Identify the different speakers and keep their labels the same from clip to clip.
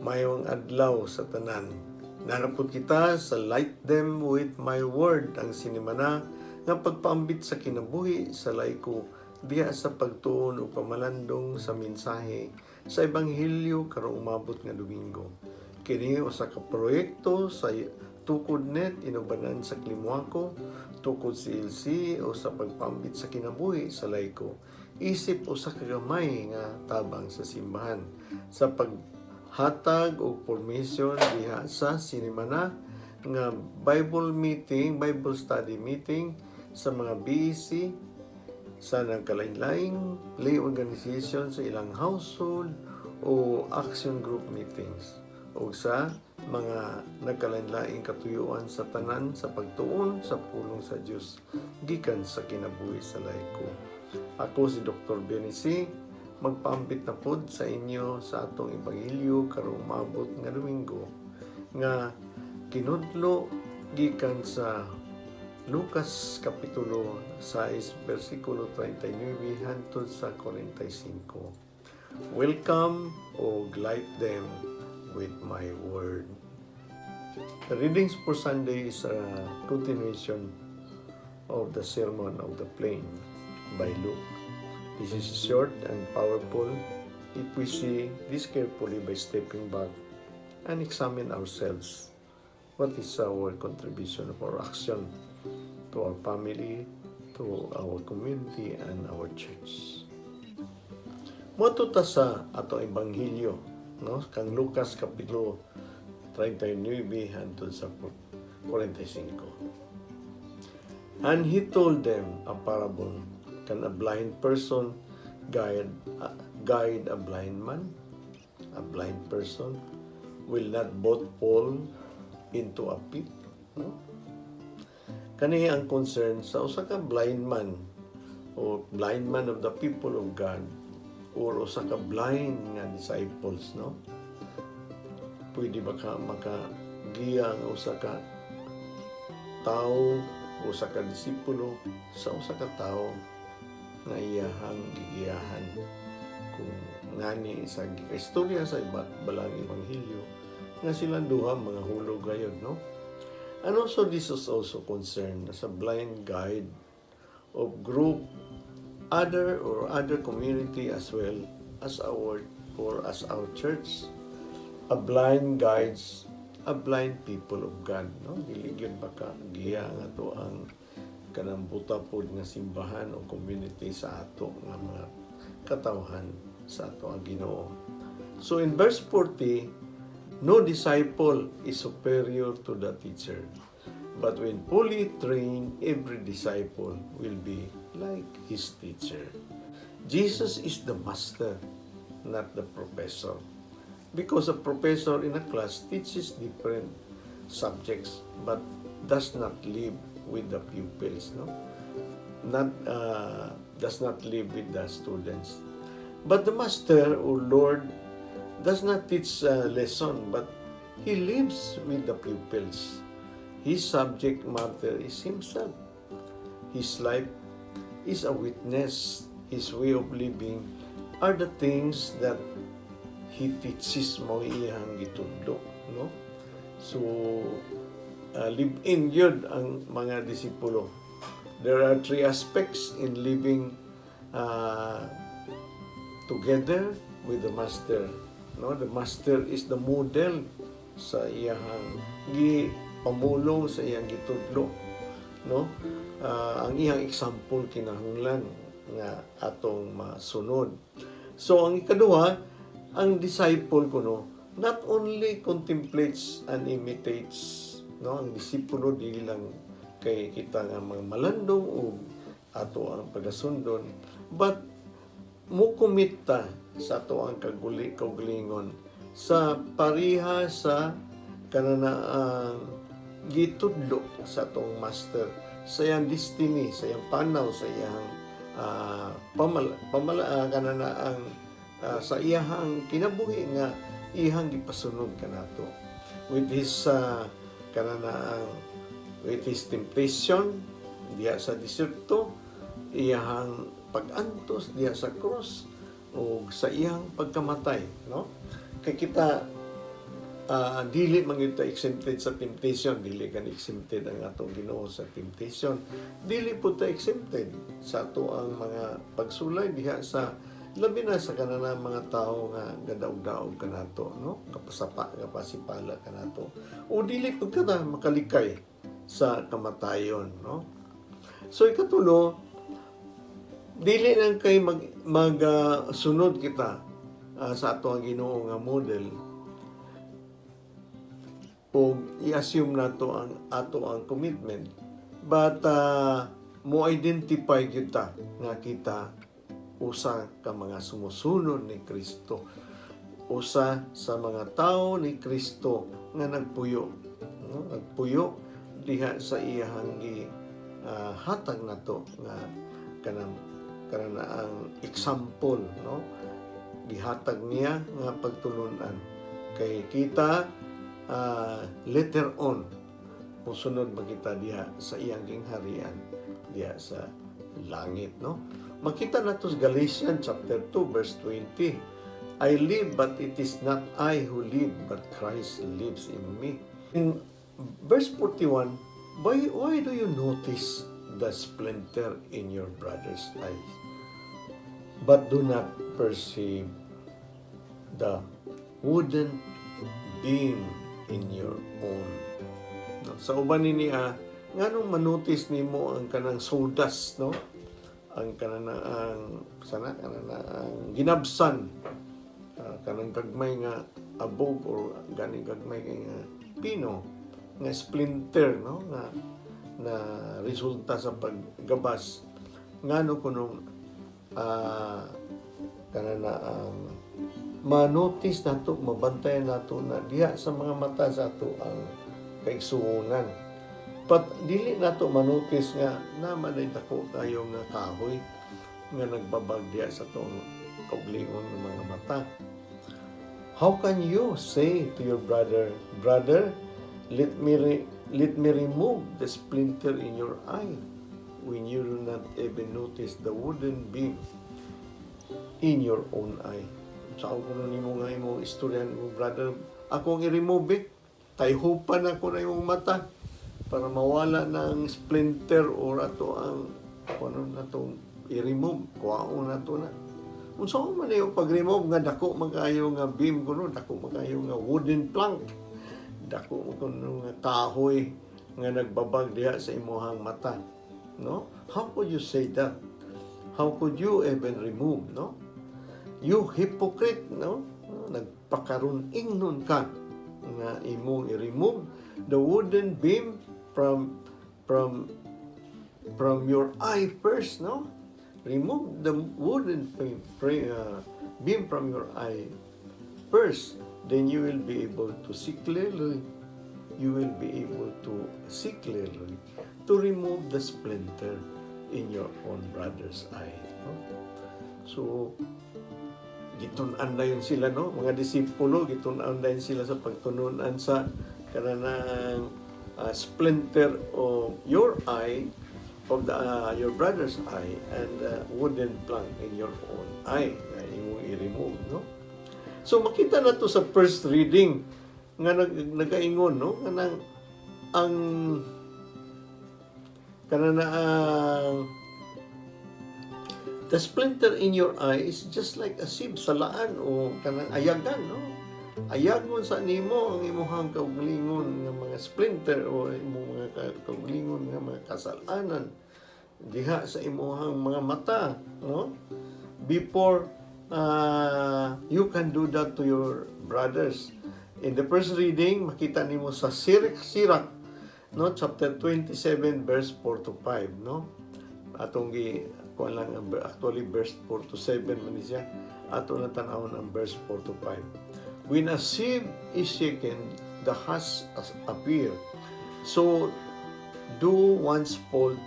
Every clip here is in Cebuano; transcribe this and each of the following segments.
Speaker 1: Mayong adlaw sa tanan. Naa na pud kita sa Light Them With My Word, ang sinimana nga pagpaambit sa kinabuhi sa laiko diha sa pagtuon o pamalandong sa mensahe sa Ebanghelyo karong umabot nga Domingo. Kini usa ka proyekto sa Tukod Net inubanan sa Klimuako, Tukod CLC o sa pagpaambit sa kinabuhi sa laiko. Isip usa ka gamay nga tabang sa simbahan sa paghatag og formation diha sa sinimana nga Bible meeting, Bible study meeting sa mga BEC sa nagkalain-laing lay organization, sa ilang household o action group meetings, o sa mga nagkalain-laing katuyuan sa tanan sa pagtuon sa pulong sa Dios gikan sa kinabuhi sa laiko. Ako si Dr. Benisi, magpaambit na pod sa inyo sa atong ebanghelyo karong maabot nga Domingo nga kinudlo gikan sa Lucas Kapitulo 6 versikulo 39 hangtod sa 45. Welcome o Light Them with My Word. The readings for Sunday is a continuation of the Sermon of the Plain by Luke. This is short and powerful if we see this carefully by stepping back and examine ourselves. What is our contribution of our action to our family, to our community, and our church? Moadto ta sa atong ebanghelyo, no? Kang Lucas kapitulo 39 hangtod sa 45. And he told them a parable. Can a blind person guide a blind man? A blind person will not both fall into a pit? No? Kani ang concern sa usa ka blind man o blind man of the people of God or usa ka blind nga disciples, no? Pwede ba ka makagiya nga usa ka tao, usa ka disipulo sa usa ka tao nga iyahang gigiyahan? Kung ngani sa istorya sa iba balang ebanghelyo nga silang duha mga hulog gayon, no? And also this is also concerned as a blind guide of group other or other community as well as our or as our church. A blind guides a blind people of God, no? Dili gyud baka giya nga to ang kanang buta pod nga simbahan o community sa ato nga mga katawhan sa ato ang Ginoo. So in verse 40, "No disciple is superior to the teacher, but when fully trained, every disciple will be like his teacher." Jesus is the master, not the professor. Because a professor in a class teaches different subjects but does not live with the pupils, no? Not does not live with the students. But the master or Lord does not teach a lesson, but he lives with the pupils. His subject matter is himself. His life is a witness. His way of living are the things that he teaches, mo iyang gitudlo, no? So, live in yun ang mga disipulo. There are three aspects in living together with the master. No, the master is the model sa iyang gipamulong, sa iyang gitudlo, no? Ang iyang example kinahanglan nga atong masunod. So ang ikaduha, ang disciple kuno not only contemplates and imitates, no? Ang disipulo dili lang kay kita nga mga malandong ug ato ang pagasundon, but mo commit ta sa ato ang kaguli kaugalingon sa pareha sa kananaang gitudlo sa atong master, sa iyang destiny, sa iyang panaw, sa iyang pamal pamala kananaang sa iyang kinabuhi nga iyang gipasunod kanato with his kananaang with his temptation diha sa diserto, iyang pag-antos diha sa cross o sa iyang pagkamatay, no? Kay kita Dili man gyud ta exempted sa temptation, dili kan exempted ang atong Ginoo sa temptation. Dili pud ta exempted sa ato ang mga pagsulay diha sa labi na sa kanang mga tao nga gadaog-daog kanato, no, kapasapa, kapasipala kanato, o dili pud kita makalikay sa kamatayon, no? So ikatulo, dili lang kay mag, mag sunod kita sa ato ang Ginoo nga model o i-assume nato ang ato ang commitment, but mo identify kita nga kita usa ka mga sumusunod ni Kristo, usa sa mga tao ni Kristo nga nagpuyo, no? Nagpuyo diha sa iyahang gi hatag nato nga kanang kanang ang example, no, gihatag niya nga pagtulunan kay kita later on musunod ba kita diha sa iyang gingharian diha sa langit, no? Makita nato sa Galatians chapter 2 verse 20, "I live, but it is not I who live, but Christ lives in me." In verse 41, Why do you notice the splinter in your brother's eyes, but do not perceive the wooden beam in your own?" No? Sa uban ni niya, nganong manotice nimo ang kanang sawdust, no? Ang kanang ang sana kanang ang ginabsan, kanang gagmay nga abog or ganing gagmay nga pino nga splinter, no, nga na resulta sa paggabas, ngano kunong kana na ang manotice nato, mabantayan nato na diha sa mga mata sa ato ang kaigsuonan, but dili nato manotice nga naman ay dako kayo nga kahoy nga nagbabag diha sa atong kauglingon ng mga mata? How can you say to your brother, 'Brother, let me remove the splinter in your eye,' when you do not even notice the wooden beam in your own eye?" Sa ako kuno nimo nga imong istoryahan mo, "Brother, ako ang i-remove eh. Tayhupan ako na imong mata para mawala na ang splinter or ato ang kung ano na itong i-remove, kuhaon na to na." Unsa man yung pag-remove nga dako man kayo nga beam kuno, dako man kayo nga wooden plank, dako man kuno nga kahoy nga nagbabag diha sa imuhang mata, no? How could you say that? How could you even remove, no? You hypocrite, no? Nagpakaron ingnon ka nga imong i-remove the wooden beam from your eye first, no? Remove the wooden beam from your eye first, then you will be able to see clearly. You will be able to see clearly to remove the splinter in your own brother's eye. No? So, gitun-an na yun sila, no? Mga disipulo, gitun-an na yun sila sa pagtununan sa kanang splinter of your eye, of the your brother's eye, and wooden plank in your own eye na imong i-remove, no? So makita na to sa first reading nga nagaingon, no, kanang ang kanang ang the splinter in your eye is just like a sieve, salaan o kanang ayagan, no? Ayagon sa nimo ang imuhang kaugalingon nga mga splinter o imong mga kaugalingon nga mga kasalanan diha sa imuhang mga mata, no, before you can do that to your brothers. In the first reading, makita nimo sa Sirach, no, chapter 27 verse 4 to 5, no? Atong gi kuan lang ang actually verse 4 to 7 man ni siya. Ato na tan-awon ang verse 4 to 5. "When a sieve is shaken, the husk appear. So do one's fault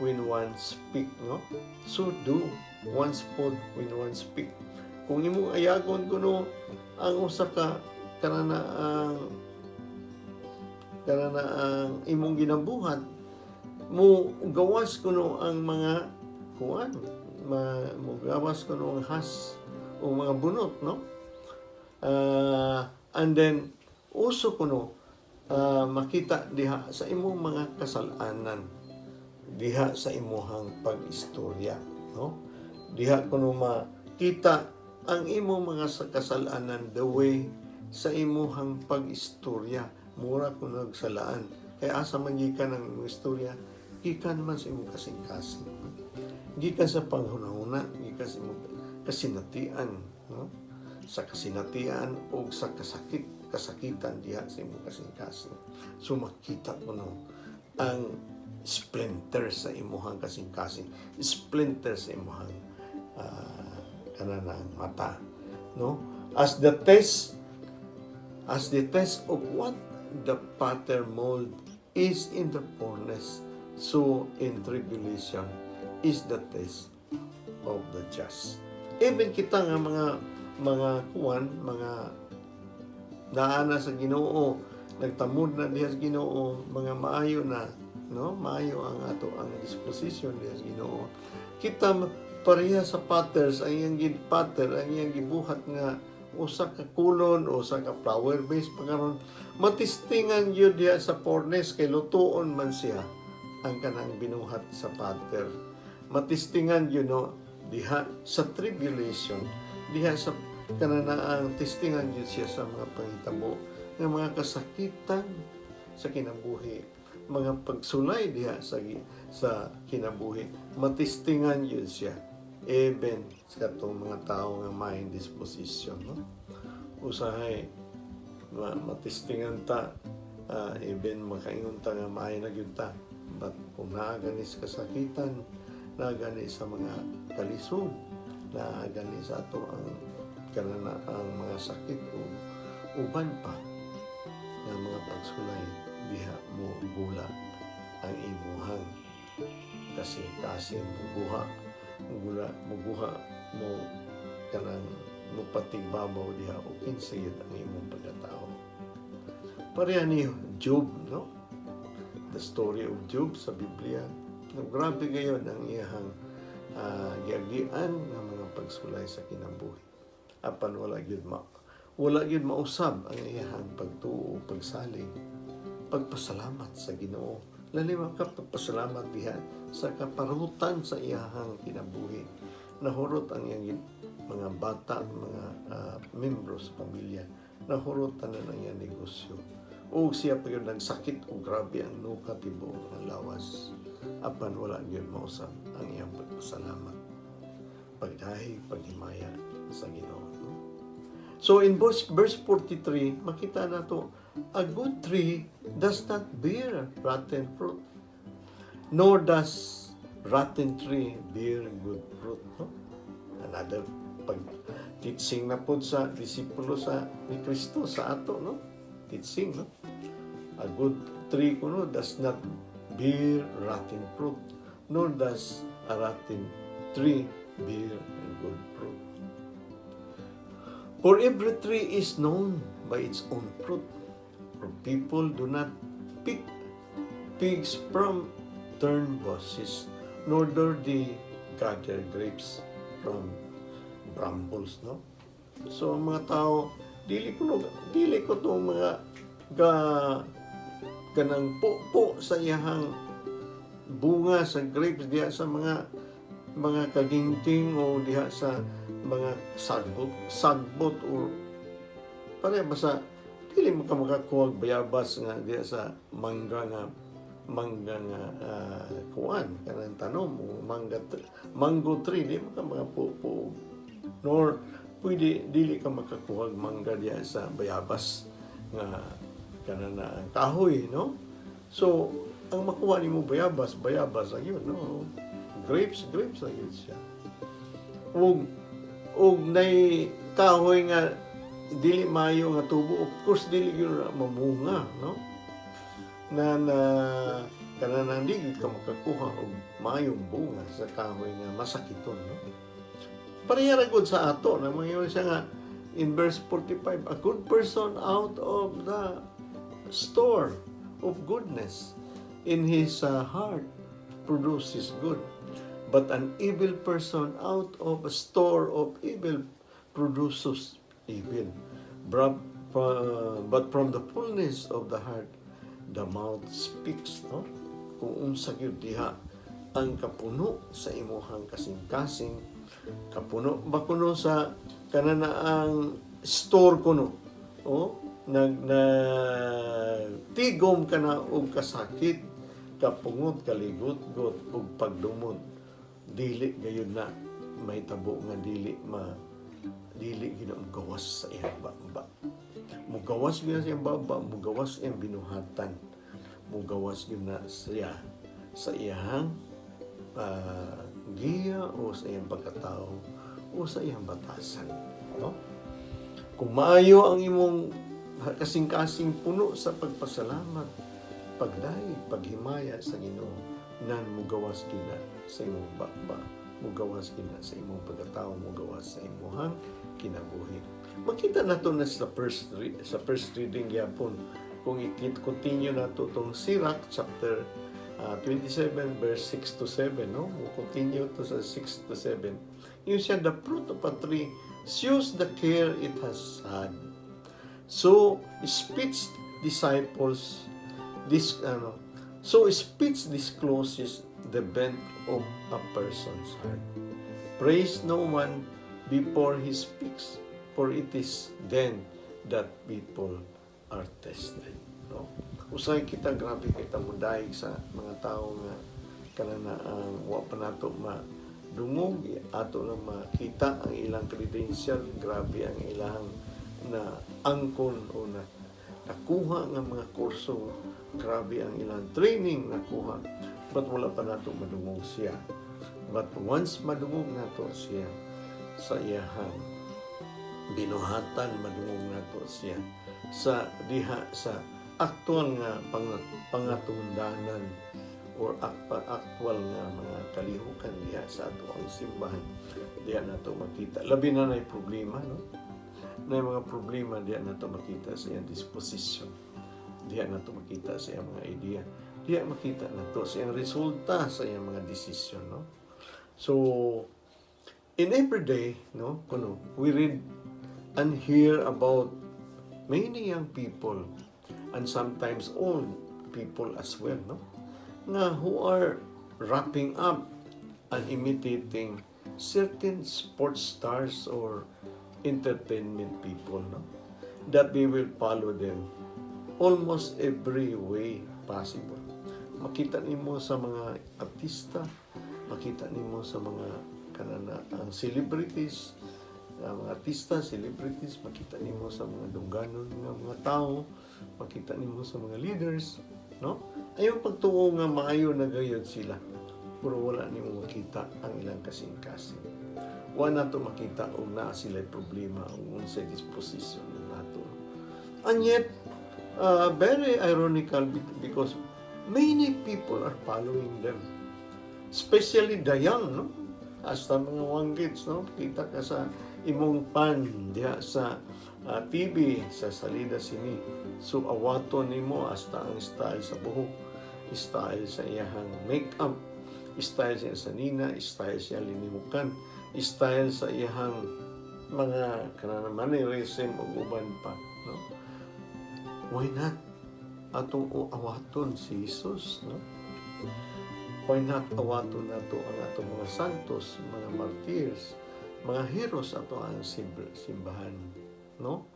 Speaker 1: when one speak," no? So do one's fault when one speak. Kung imong ayagon kuno ang usa ka kanana ang imong ginabuhat, mo gawas kuno ang mga kuan, mo gawas kuno ang husk o mga bunot, no? And then Uso kuno makita diha sa imong mga kasalanan, diha sa imuhang pag-istorya, no? Diha kuno makita ang imong mga sa kasalanan, the way sa imuhang pag-istorya. Mura kuno nagsalaan kay asa man gikan ang imong istorya? Gikan man sa imong kasing-kasing, gikan sa panghunahuna, gikan sa imong kasinatian, no? Sa kasinatian o sa kasakit kasakitan diha sa imong kasing-kasing. So makita kuno ang splinter sa imuhang kasing-kasing, splinter sa imuhang kananang mata, no? As the test of what the potter mold is in the furnace, so in tribulation is the test of the just. Even kita nga mga kuwan, mga naana sa Ginoo, nagtamod na diha sa Ginoo, mga maayo na, no? Maayo ang ato ang disposition diha sa Ginoo. Kita pareha sa potters, ang iyang potter, ang iyang gibuhat nga usa ka kulon o usa ka flower vase pa karon, matistingan gyud diha sa furnace kay lutuon man siya ang kanang binuhat sa potter. Matistingan gyud, no, diha sa tribulation, diha sa kananaang testingan gyud siya sa mga panghitabo nga mga kasakitan sa kinabuhi, mga pagsulay diha sa kinabuhi. Matistingan gyud siya even sa katong mga tao nga may disposition, no? Usahay matistingan ta, even makaingon ta nga maayo na gyud ta, but kung naa gani sa kasakitan, naa gani sa mga kalisod, naa gani sa ato ang kanana ang mga sakit o uban pa nga mga pagsulay, diha mo gula ang imuhang kasing-kasing, muguha gula, muguha mo kanang mo patigbabaw diha o kinsa gyud ang imong pagkatao. Pareha ni Job, no? The story of Job sa Biblia, no? Grabe gayon ang iyahang giagian nga mga pagsulay sa kinabuhi, apan wala gyud mausab ang iyahang pagtuo, pagsalig, pagpasalamat sa Ginoo, lalim ka pagpasalamat diha sa kaparutan sa iyahang kinabuhi. Nahurot ang iyang mga bata, mga membro sa pamilya, nahurot tanan ang iyang negosyo, ug siya pa gyud nagsakit og grabe ang nuka tibuok ang lawas, apan wala gyud mausab ang iyang pagpasalamat, pagdahig, paghimaya sa Ginoo, no? So in verse 43, makita nato, "A good tree does not bear rotten fruit, nor does rotten tree bear good fruit." No? Another pag teaching na po sa disipulo sa ni Kristo sa ato, no? Teaching, no? A good tree kuno does not bear rotten fruit, nor does a rotten tree bear good fruit. For every tree is known by its own fruit. For people do not pick figs from thorn bushes, nor do they gather grapes from brambles, no? So ang mga tao, dili ko no, dili ko to mga ga kanang po sa iyahang bunga sa grapes diha sa mga kaginting o diha sa mga sagbot or pare basta dili mo ka makakuha og bayabas nga diha sa mangga nga kuan kanang tanom o mango tree. Di mo ka makapupo, nor pwede dili ka makakuha og mangga diha sa bayabas nga kanang na ang kahoy, no? So ang makuha nimo, bayabas, bayabas ang yun, no? Grapes, grapes ang yun siya. Ug nay kahoy nga dili maayo nga tubo, of course dili gyud na mamunga, no? Na na kanang di gyud ka makakuha og maayong bunga sa kahoy nga masakiton, no? Pareha ra gud sa ato na mga siya nga in verse 45, "A good person out of the store of goodness in his heart produces good, but an evil person out of a store of evil produces evil." But from the fullness of the heart, the mouth speaks, no? Kung unsa gyud diha ang kapuno sa imuhang kasing-kasing, kapuno ba kuno sa kanana ang store kuno, oh, nag na tigom ka na og kasakit, kapungot, kaligot-got ug pagdumot, dili gayud na mahitabo nga dili gyud na gawas sa iyang baba. Mugawas gyud na sa iyang baba, mugawas iyang binuhatan, mugawas gyud na siya sa iyang giya o sa iyang pagkatao o sa iyang batasan, no? Kung maayo ang imong kasing-kasing, puno sa pagpasalamat, pagdayeg, paghimaya sa Ginoo, nan mugawas gina sa imong baba, mugawas gina sa imong pagkatao, mugawas sa imong kinabuhi. Makita nato na sa first reading gyapon kung i-continue nato tong Sirach chapter 27 verse 6 to 7, no? Mo continue to sa 6 to 7. Yung siya, "The fruit of a tree shows the care it has had. So speech disciples this ano so speech discloses the bent of a person's heart. Praise no one before he speaks, for it is then that people are tested," no? Usahay kita, grabe kita mudayeg sa mga tao nga kanana ang wa pa nato madungog, ato lang makita ang ilang credential, grabe ang ilang na angkon o na nakuha nga mga kurso, grabe ang ilang training nakuha, but wala pa nato madungog siya. But once madungog nato siya sa iyahang binuhatan, madungog nato siya sa diha sa aktual nga pangatundanan or actual nga mga kalihukan diha sa ato ang simbahan, diha nato makita, labi na nay problema, no, na mga problema, diha nato makita sa iyang disposition, diha nato makita sa iyang mga idea, diha makita nato sa iyang resulta sa iyang mga desisyon, no? So in everyday, no, kuno we read and hear about many young people and sometimes old people as well, no, nga who are wrapping up and imitating certain sports stars or entertainment people, no, that they will follow them almost every way possible. Makita nimo sa mga artista, makita nimo sa mga kanana ang celebrities, ang mga artista, celebrities, makita nimo sa mga dungganon nga mga tao, makita nimo sa mga leaders, no? Ayaw pagtuo nga maayo na gayud sila. Pero wala nimo makita ang ilang kasing-kasing. Wala nato makita og naa sila problema o unsay disposition nato. And yet, very ironical because many people are following them. Especially the young, no? Hasta mga wanggits, no? Kita ka sa imong pan diha sa TV, sa salida sini. So awaton nimo hasta ang style sa buhok, style sa iyahang makeup, style siya sa nina, style siya linimukan, style sa iyahang mga kanang mannerism ug uban pa, no? Why not atong awaton si Jesus, no? Why not awaton nato ang atong mga santos, mga martyrs, mga heroes ato ang simbahan, no?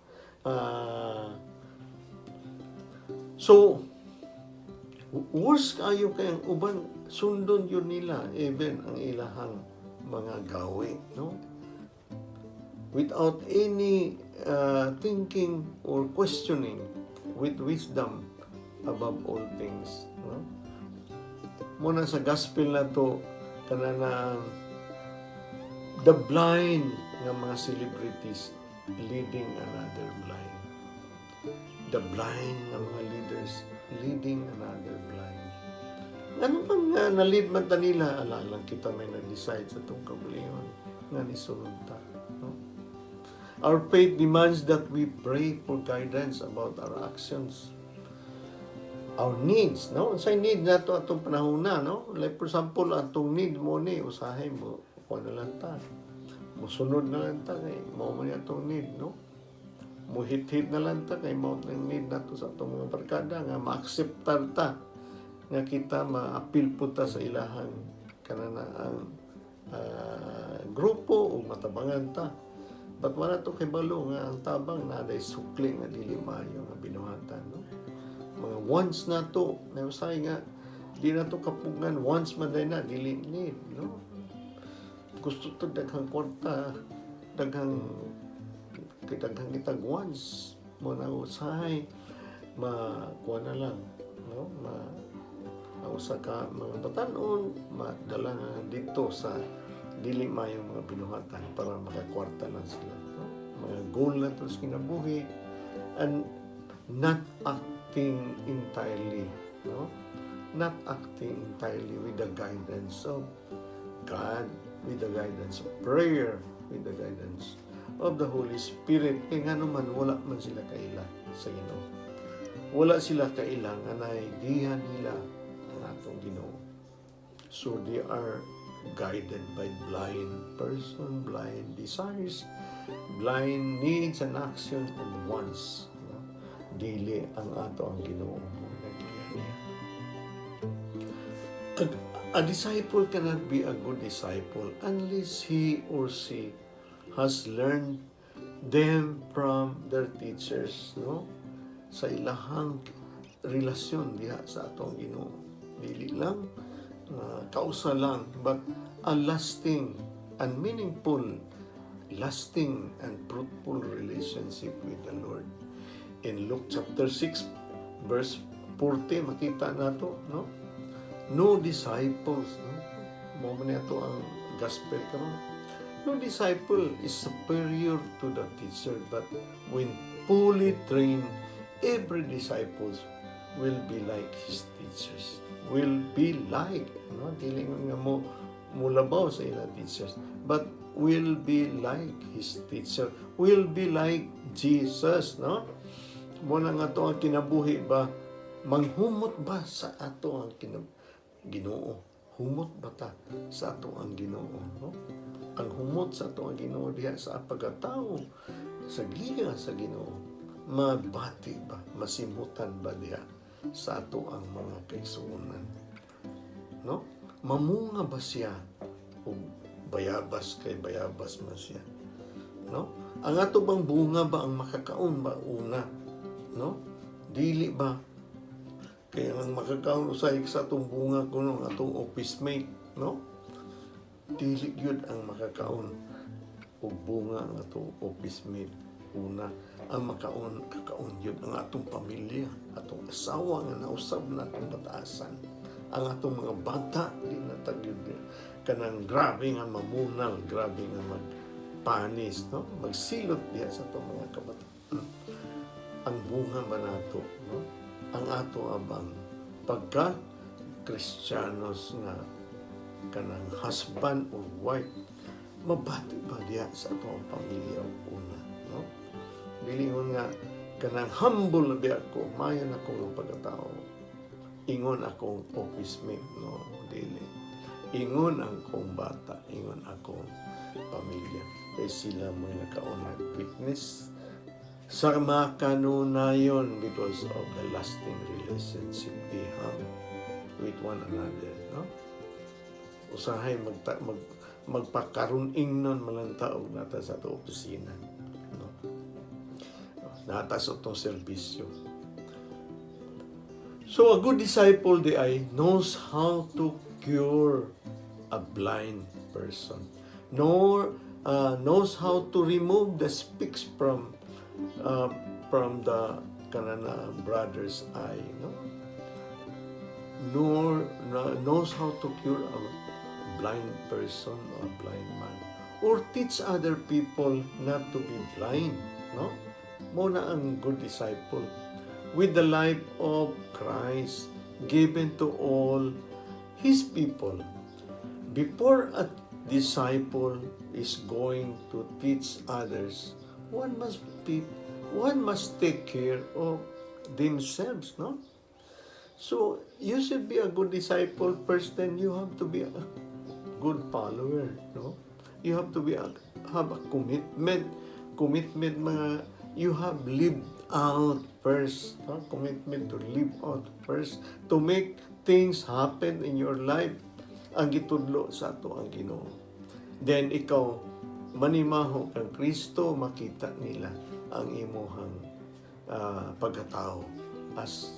Speaker 1: So worse kayo kay ang uban sundon yun nila even ang ilahang mga gawi, no, without any thinking or questioning, with wisdom above all things, no? Muna sa gospel na to, kanang the blind nga mga celebrities leading another blind, the blind nga mga leaders leading another blind. Ano bang na-lead man ta nila, ala lang kita may nag-decide sa atong kaugalingon nga nisunod ta, no? Our faith demands that we pray for guidance about our actions, our needs, no? Unsay need nato atong panahon na, no? Like for example, atong need mo ni usahay mo kuha na lang ta. Musunod na lang ta kay mao man atong need, no? Muhit-hit na lang ta kay mao nang need nato sa atong mga barkada nga ma-acceptar ta, nga kita ma-apil po ta sa ilahang kanana ang grupo o matabangan ta. But wala to kabalo nga ang tabang na day sukli nga dili maayo nga binuhatan, no? Mga wants nato na usahay nga di na to kapugan, wants man day na dili need, no? Gusto to daghang kwarta, daghang kay daghang kitag wants mo na, usahay makuha na lang, no, ma ang usa ka mga batanon madala na dito sa dili maayong mga binuhatan para makakwarta lang sila, no? Mga goal na to sa kinabuhi and not acting entirely, no, not acting entirely with the guidance of God, with the guidance of prayer, with the guidance of the Holy Spirit. Kaya nga naman, wala man sila kaila sa Ginoo. Wala sila kaila nga naigihan nila ang atong Ginoo. So they are guided by blind person, blind desires, blind needs and action and wants. No? Dili ang ato ang Ginoo mo naggiya niya. A disciple cannot be a good disciple unless he or she has learned them from their teachers, no? Sa ilahang relasyon diha sa atong Ginoo. Dili lang kausa lang, but a lasting and meaningful, lasting and fruitful relationship with the Lord. In Luke chapter 6 verse 40, makita nato, no? No disciples, no? Mao man ato ang gospel karon. No disciple is superior to the teacher, but when fully trained, every disciples will be like his teachers. Will be like, no? Dili nga mo mulabaw sa ilang teachers, but will be like his teacher. Will be like Jesus, no? Mo na nga to ang kinabuhi ba, manghumot ba sa ato ang Ginoo? Humot ba ta sa ato ang Ginoo, no? Ang humot sa ato ang Ginoo diha sa pagkatao, sa giya sa Ginoo, mabati ba, masimutan ba diha sa ato ang mga kaigsuonan, no? Mamunga ba siya o bayabas kay bayabas man siya, no? Ang ato bang bunga ba ang makakaon ba una, no? Dili ba kaya ang makakaon usahay sa atong bunga kuno ang atong office mate, no? Dili gyud ang makakaon og bunga ang atong office mate una. Ang makaon, kakaon gyud ang atong pamilya, atong asawa nga nausab na atong bataasan, ang atong mga bata. Di na ta gyud kanang grabe nga mamunal, grabe nga magpanis, no, magsilot diha sa atong mga kabataan. Ang bunga ba nato, no, ang ato abang pagka Kristiyanos nga kanang husband or wife, mabati ba diha sa ato ang pamilya og una, no? Dili nga kanang humble na biya ko, mayo na akong pagkatao, ingon akong office mate, no? Dili, ingon ang akong bata, ingon akong pamilya, kay sila mo nakaunag witness sa makanunayon because of the lasting relationship they have with one another, no? Usahay magpakaroon ingnon malang og nata sa ato opisina, no, nata sa atong serbisyo. So a good disciple di ay knows how to cure a blind person, nor knows how to remove the specks from the kanana brother's eye, no, nor knows how to cure a blind person or a blind man or teach other people not to be blind, no? Mo na ang good disciple with the life of Christ given to all his people. Before a disciple is going to teach others, one must take care of themselves, no? So you should be a good disciple first, then you have to be a good follower, no? You have to have a commitment, commitment mga You have lived out first, no? Commitment to live out first, to make things happen in your life ang gitudlo sa atoang Ginoo. Then ikaw manimaho kang Kristo, makita nila ang imuhang pagkatao as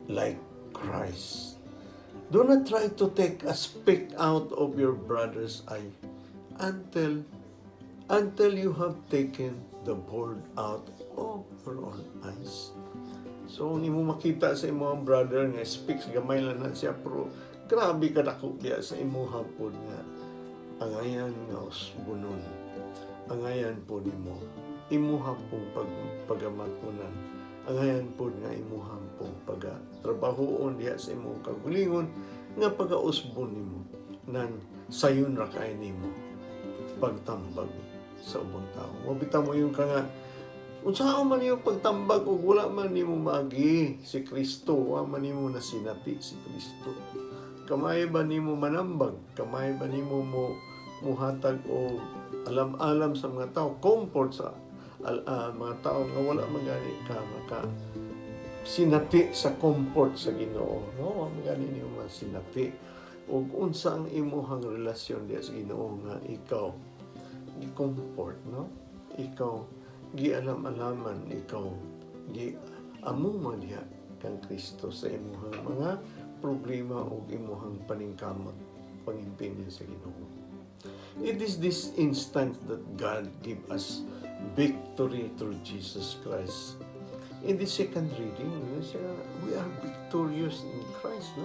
Speaker 1: like Christ. Do not try to take a speck out of your brother's eye until you have taken the board out of your own eyes. So, ang imo makita sa imong brother nga specks, gamay lang na siya, pero grabe ka dako biya sa imuha pod nga angayan nga usbonon. Angayan po nimo. Imuha pong pagamatunan. Angayan po nga imuha pong pagatrabahoon diha sa imong kaugalingon nga pagausbon nimo nan sayon ra kay nimo pagtambag sa ubang tao. Mabita mo yung ka nga, unsaon man yung pagtambag ug wala man nimo maagi si Kristo, wa man nimo nasinati si Kristo? Kamay ba nimo manambag? Kamay ba nimo mo muhatag o alam-alam sa mga tao, comfort sa mga tao nga wala man gani ka maka sinati sa comfort sa Ginoo, no? Wa man gani nimo masinati ug unsa ang imuhang relasyon diha sa Ginoo nga ikaw gi-comfort, no? Ikaw gialam-alaman, ikaw gi amo man diha kang Kristo sa imuhang mga problema ug imuhang paningkamot pangimpinyo sa Ginoo. It is this instant that God give us victory through Jesus Christ. In the second reading, siya, we are victorious in Christ, no?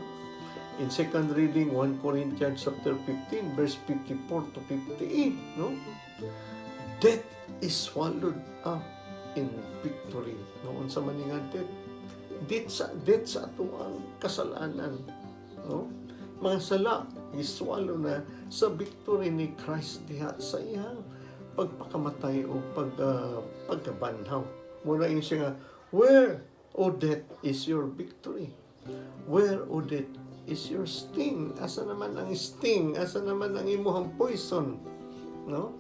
Speaker 1: In second reading, 1 Corinthians chapter 15, verse 54 to 58, no? Death is swallowed up in victory. No, unsa man ni nga death? Death sa atoang kasalanan, no? Mga sala, giswallow na sa victory ni Christ diha sa iyang pagpakamatay o pagkabanhaw. Muna yun siya nga, "Where, O death, is your victory? Where, O death, is your sting?" Asa naman ang sting? Asa naman ang imuhang poison? No?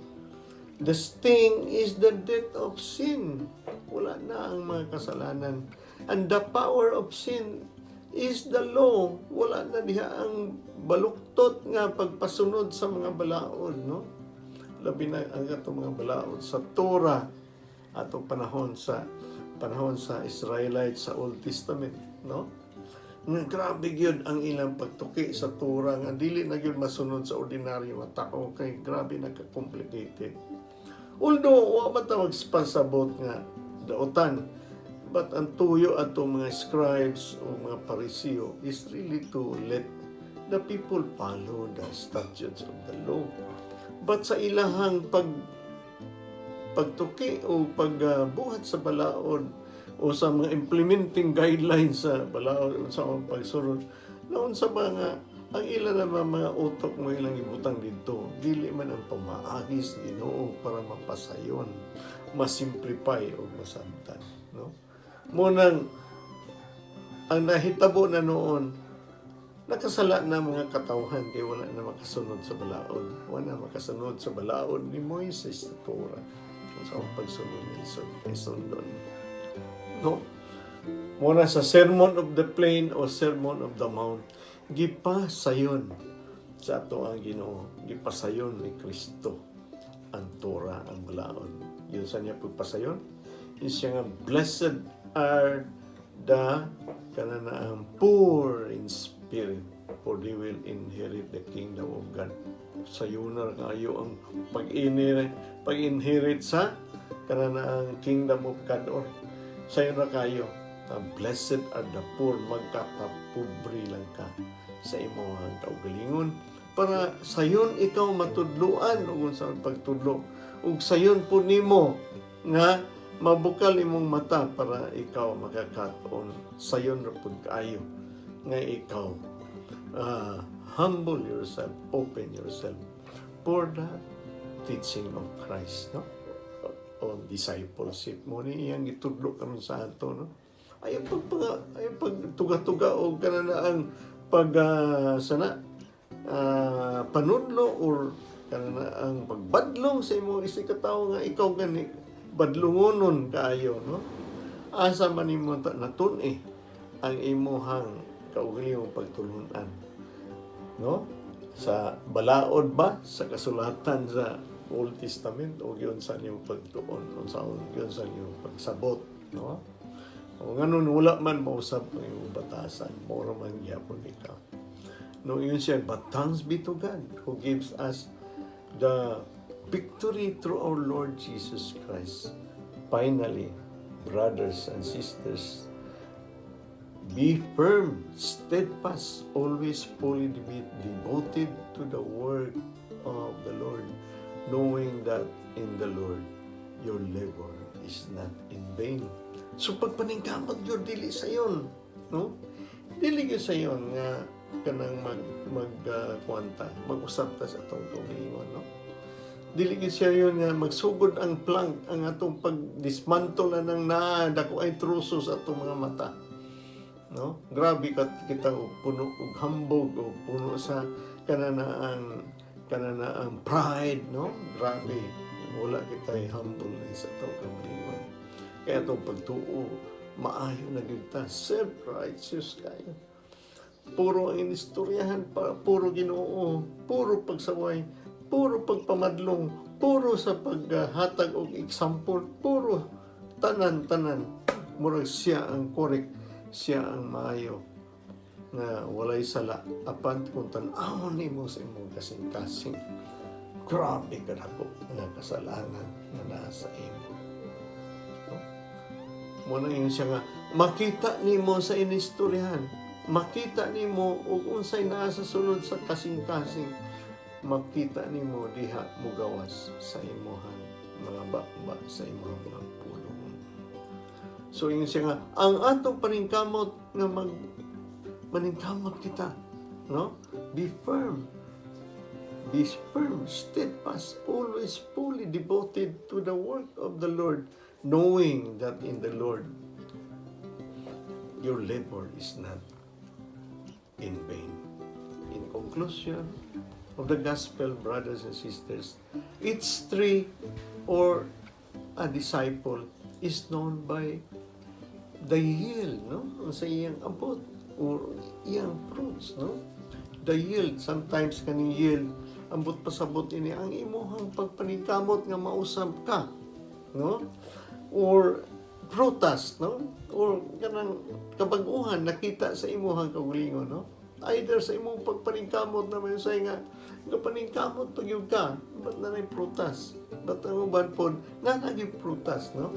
Speaker 1: The sting is the death of sin. Wala na ang mga kasalanan. And the power of sin is the law. Wala na diha ang baluktot nga pagpasunod sa mga balaod, no? Labi na ang atong mga balaod sa Torah atong panahon sa Israelites sa Old Testament, no? Nga grabe gyud ang ilang pagtuki sa Torah nga dili na gyud masunod sa ordinaryo nga tao kay grabe nagka-complicated. Although wa man ta magpasabot nga daotan, but ang tuyo ato mga scribes o mga Pariseo is really to let the people follow the statutes of the law. But sa ilahang pagtuki o pagbuhat sa balaod o sa mga implementing guidelines sa balaod o sa mga pagsunod noon sa mga ang ilan naman mga utok mo ilang ibutang dito, dili man ang pamaagi sa Ginoo para mapasayon, masimplify o masabtan, no? Munang ang nahitabo na noon, nakasala na mga katawhan kay wala na makasunod sa balaod, wala na makasunod sa balaod ni Moises sa Torah sa ang pagsunod ni Isundon, no? Muna sa Sermon of the Plain o Sermon of the Mount, gipasayon sa atoang Ginoo, gipasayon ni Kristo ang Torah, ang balaod. Yun sa niya pagpasayon, yun siya nga, "Blessed are the kanana ang poor in spirit, for they will inherit the kingdom of God." Sayon na kayo ang pag-inherit sa kanana ang kingdom of God or sayon na kayo. Blessed are the poor, magkapapobre lang ka sa imong kaugalingon para sayon ikaw matudluan ug unsa ang pagtudlo ug sayon po nimo nga mabukal imong mata para ikaw makakat-on. Sayon ra pud kaayo nga ikaw humble yourself, open yourself for the teaching of Christ, no? O discipleship mo ni iyang gitudlo karon sa ato, no? Ayaw pag tuga-tuga o kanana ang pag sana panudlo or kanana ang pagbadlong sa imong isig ka tawo nga ikaw gani Badlungonon kaayo, no? Asa man nimo natun-i ang imuhang kaugalingong pagtulunan, no? Sa balaod ba, sa kasulatan sa Old Testament, o giunsa niyong pagtuon, unsa giunsa niyong pagsabot, no? O nganon wala man mausab ang imong batasan, mao man gyapon ikaw. No, yun siya, but thanks be to God who gives us the victory through our Lord Jesus Christ. Finally, brothers and sisters, be firm, steadfast, always fully devoted to the work of the Lord, knowing that in the Lord your labor is not in vain. So pagpaningkamot yun, dili sayon, no? Dili gyud sayon nga kanang mag mag kuwanta, mag-usab ta sa atong kaugalingon, no? Dili gyud sayon nga magsugod ang plank, ang atong pag-dismantle na ng naa dako ay truso sa atong mga mata. No? Grabe ka kita og puno og hambog o puno sa kana na ang pride, no? Grabe. Wala kita humble sa atong kaugalingon. Kaya atong pagtuo, maayo na gyud ta, self-righteous kayo. Puro ang inistoryahan, puro Ginoo, puro pagsaway, puro pagpamadlong, puro sa paghatag og example, puro tanan-tanan. Murag siya ang correct, siya ang maayo nga walay sala. Apan kung tan-awon nimo sa imong kasing-kasing, grabe ka dako nga kasalanan nga naa sa imo. No? Mao na yun siya nga, makita nimo sa inistoryahan, makita nimo ug unsay naa sa sulod sa kasing-kasing, makita nimo diha mugawas sa imuhang mga baba, sa imong mga pulong. So yun siya nga, ang atong paningkamot nga mag maningkamot kita, no? Be firm. Be firm, steadfast, always fully devoted to the work of the Lord, knowing that in the Lord your labor is not in vain. In conclusion of the gospel, brothers and sisters, each tree or a disciple is known by the yield, no? Sa iyang abot or iyang fruits, no? The yield, sometimes kaning yield, ambot pasabot ini ang imuhang pagpaningkamot nga mausab ka, no? Or prutas, no? Or kanang kabag-uhan nakita sa imuhang kaugalingon, no? Either sa imong pagpaningkamot na may say nga kapaningkamot pag yun ka, ba't na prutas? Ba't ang uban pod na naging prutas, no?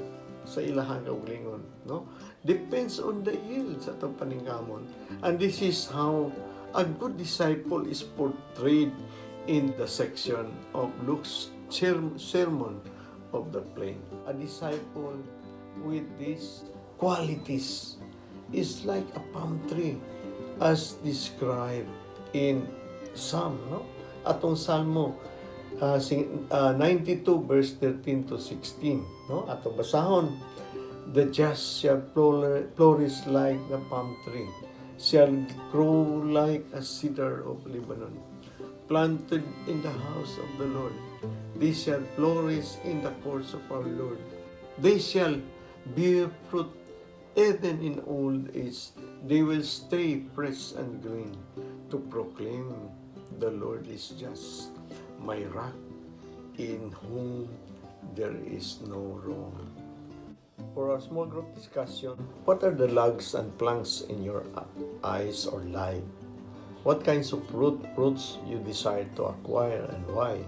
Speaker 1: Sa ilahang kaugalingon, no? Depends on the yield sa atong paningkamot. And this is how a good disciple is portrayed in the section of Luke's Sermon of the Plain. A disciple with these qualities is like a palm tree as described in Psalm, no? Atong Salmo 92 verse 13 to 16, no? Atong basahon: "The just shall flourish like the palm tree, shall grow like a cedar of Lebanon, planted in the house of the Lord. They shall flourish in the courts of our Lord. They shall bear fruit even in old age. They will stay fresh and green to proclaim the Lord is just, my rock, in whom there is no wrong." For our small group discussion, what are the logs and planks in your eyes or life? What kinds of fruits you desire to acquire and why?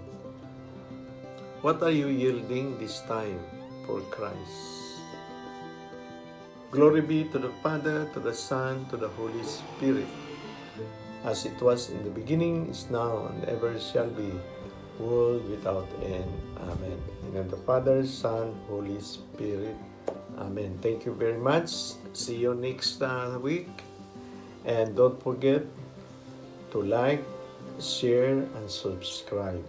Speaker 1: What are you yielding this time for Christ? Glory be to the Father, to the Son, to the Holy Spirit, as it was in the beginning, is now, and ever shall be, world without end. Amen. In the name of the Father, Son, Holy Spirit. Amen. Thank you very much. See you next week. And don't forget to like, share, and subscribe.